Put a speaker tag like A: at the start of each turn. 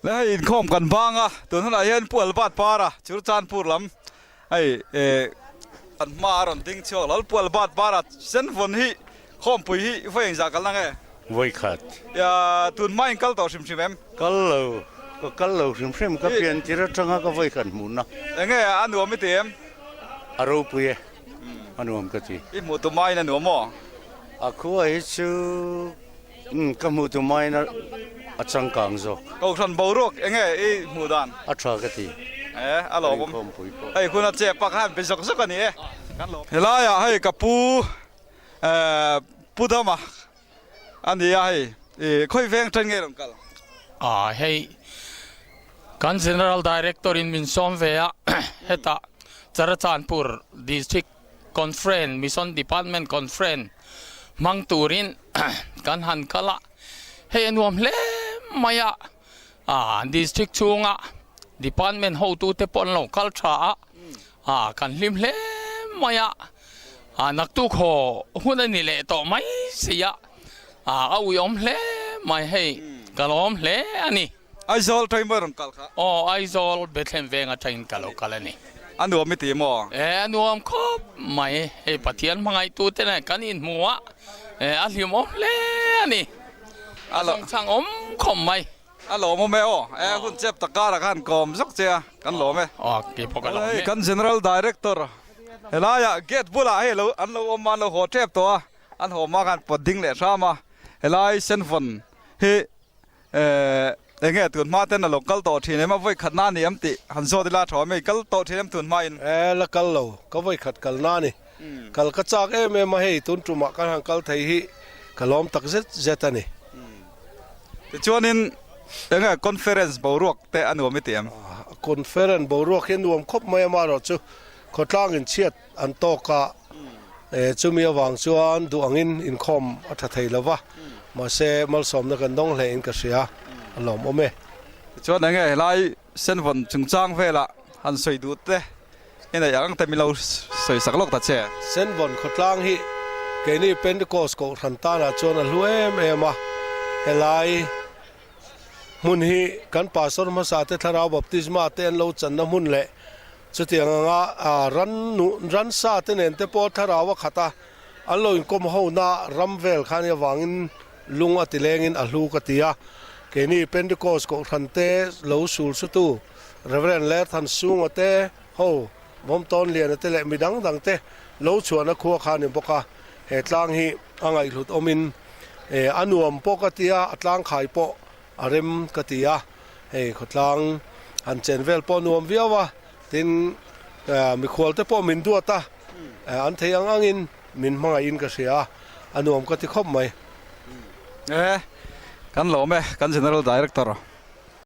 A: Le hei inkhawm kan bang a, tun hunah hian Pu Albert Para, Churchanpur lam hei eh kan hma a rawn ding chhuak lo. Pu Albert Para Senvawn hi khawmpui hi vawi engzah kalna nge?
B: Vawi khat.
A: Ia tun hma in kal tawh hrim hrim em?
B: Kal lo, ka kal lo hrim hrim, ka pian tir atanga ka vawi khat hmuhna.
A: Enge a nuam i ti em?
B: A ropui e, a nuam ka ti.
A: I hmuh tum aiin a nuam maw?
B: A khua hi chu ka hmuh tum aiin a changkang zawk.
A: Kohhran boruak enge i hmuh dan?
B: A tha ka ti.
A: E, a lawmawm. Hei hun a chep a, ka han pe zawk zawk a ni e. Helaiah hei ka pu Pu Dama a ni a hei, khawi veng ṭhen nge rawn kal?
C: A, hei kan General Director in min sawm ve a, hetah Charachanpur District Conference, Mission Department Conference hmang turin kan han kal a, hei a nuam hle mai a, a District chhunga Department hotute pawh an lo kal tha a, a kan hlim hle mai a. A naktuk haw hun a ni leh tawh mai si a, a uiawm hle mai hei, ka lawm hle a ni.
A: Aizawl train maw rawn kal kha?
C: Aw, Aizawl Bethlehem veng atangin ka lo kal a ni.
A: A nuam i ti maw?
C: E, a nuam khawp mai, hei Pathian hmangaihtute nen kan inhmu a, a hlimawm hle a ni, a zawngchhang awm khawp mai.
A: A lawmawm e aw, e hun chep tak karah khan kawm zawk che a, kan lawm e.
C: Aw, keipawh ka lawm e.
A: Kan General Director helaiah gate bulah hei lo an lo awm a, an lo haw tep tawh a, an haw hma khan pawt ding leh hram a, helai Senvawn hi eng nge tun hma ten a lo kal tawh thin em a, vawi khat na ni em tih han zawt ila tha awm e, kal tawh thin em tun hma in.
D: E la kal lo, ka vawi khat kal na ni, kal ka chak em em a hei tun tumah kan han kal thei hi ka lawm tak zet zet a ni.
A: Tichuanin enge conference boruak te a nuam i ti em?
D: Conference boruak hi a nuam khawp mai amaherawh chu khawtlang inchhiat an tawk a, chumi avang chuan duh angin inkhawm a tha thei lova, mahse malsawmna kan dawng hle in ka hria, a lawmawm e.
A: Tichuan enge helai Senvawn chungchang velah han sawi duh te i neih ang te min lo sawi sak lawk ta che.
D: Senvawn khawtlang hi keini Pentecost kohhran tanah chuan a hlu em em a, helai hmun hi kan pastor hmasa te thlarau baptisma te an lo channa hmun leh chutiang anga ran ransa te nen te pawh thlarau a khat a, an lo inkawm hona ram vel khan hi avangin Lung a ti lengin a hlu ka ti a, keini Pentecost kohhran te lo sul sutu Rev. Lerthan Sunga te ho, Vawmtawn Liana te leh mi dang dang te lo chhuahna khua kha a ni bawk a, he tlang hi a ngaihhlut awmin a nuam pawh ka ti a, a tlang khai pawh a rem ka ti a, hei khawtlang han chen vel pawh a nuam viau a, tin mikhual te pawh min duat a, an thei ang angin Min hmangaihin ka hria a, a nuam ka ti khawp mai.
A: E, kan lawm e, kan General Director.